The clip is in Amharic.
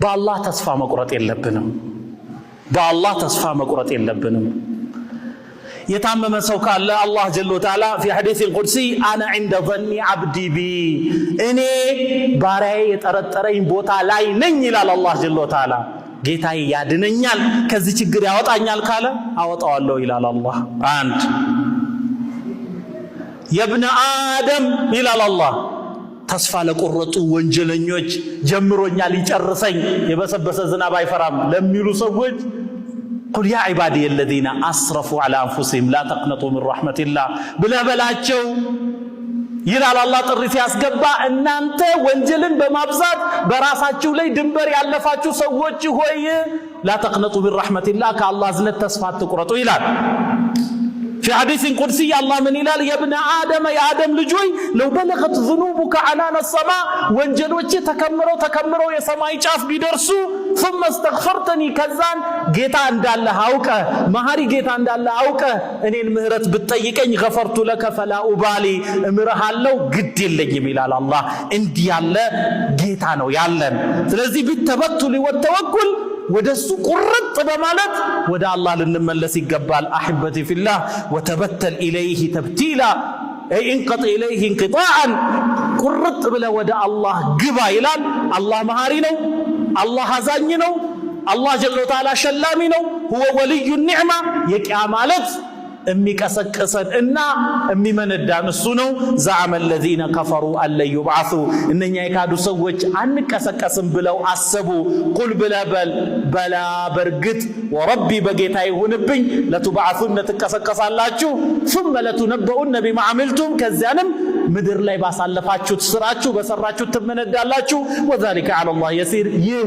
በአላህ ተስፋ መቁረጥ የለብንም። በአላህ ተስፋ መቁረጥ የለብንም። የታመመ ሰው ካለ አላህ جل وتعالى في حديث قدسي أنا عند ظن عبدي بي፣ እኔ ባሪያዬ የጠረጠረኝ ቦታ ላይ ነኝ ይላል አላህ جل وتعالى። ጌታዬ ያድነኛል፣ ከዚህ ችግር ያወጣኛል ካለ አወጣዋለሁ ይላል አላህ። አንድ يا ابن آدم ይላል አላህ፣ ተስፋ ለቆረጡ ወንጀለኞች፣ ጀምሮኛል ይጨርሰኝ፣ የበሰበሰ ዝናብ አይፈራም ለሚሉ ሰዎች፣ قل يا عبادي الذين أسرفوا على أنفسهم لا تقنطوا من رحمة الله ብለህ በላቸው ይላል አላህ ጥሪ ሲያስገባ። እናንተ ወንጀልን በማብዛት በራሳችሁ ላይ ድንበር ያለፋችሁ ሰዎች ሆይ፣ لا تقنطوا من رحمة الله፣ ከአላህ እዝነት ተስፋ አትቁረጡ ይላል። في حديث قدسي አላህ ምን ይላል? يا ابن آدم፣ የአደም ልጅ ሆይ፣ لو بلغت ذنوبك عنان السماء፣ ወንጀሎች ተከምረው ተከምረው የሰማይ ጫፍ ቢደርሱ፣ ثم استغفرتني፣ ከዛን ጌታ እንዳለህ አውቀህ፣ መሐሪ ጌታ እንዳለህ አውቀህ እኔን ምህረት ብትጠይቀኝ፣ غفرت لك فلا أبالي፣ እምርሃለሁ ግድ የለኝም ይላል አላህ። እንዲህ ያለ ጌታ ነው ያለን። ስለዚህ بالتبتل والتوكل ወደ እሱ ቁርጥ በማለት ወደ አላህ ልንመለስ ይገባል። أحبتي في الله، وتبتل إليه تبتيلا، انقطع إليه انقطاعا፣ ቁርጥ ብለህ ወደ አላህ ግባ ይላል። አላህ መሐሪ ነው። አላህ አዛኝ ነው። አላህ جل وتعالى ሸላሚ ነው። هو ولي النعمة፣ የቂያማ ዕለት የሚቀሰቅሰን እና የሚመነዳን እሱ ነው። زعم الذين كفروا أن لن يبعثوا፣ እነኛ የካዱ ሰዎች አንቀሰቀስም ብለው አሰቡ። قل ብለህ በል፣ بلى በርግጥ፣ وربي በጌታ ይሁንብኝ፣ لتبعثن ትቀሰቀሳላችሁ፣ ثم لتنبؤن بما عملتم፣ ከዚያንም ምድር ላይ ባሳለፋችሁት ስራችሁ በሰራችሁት ትመነዳላችሁ። وذلك على الله يسير ይህ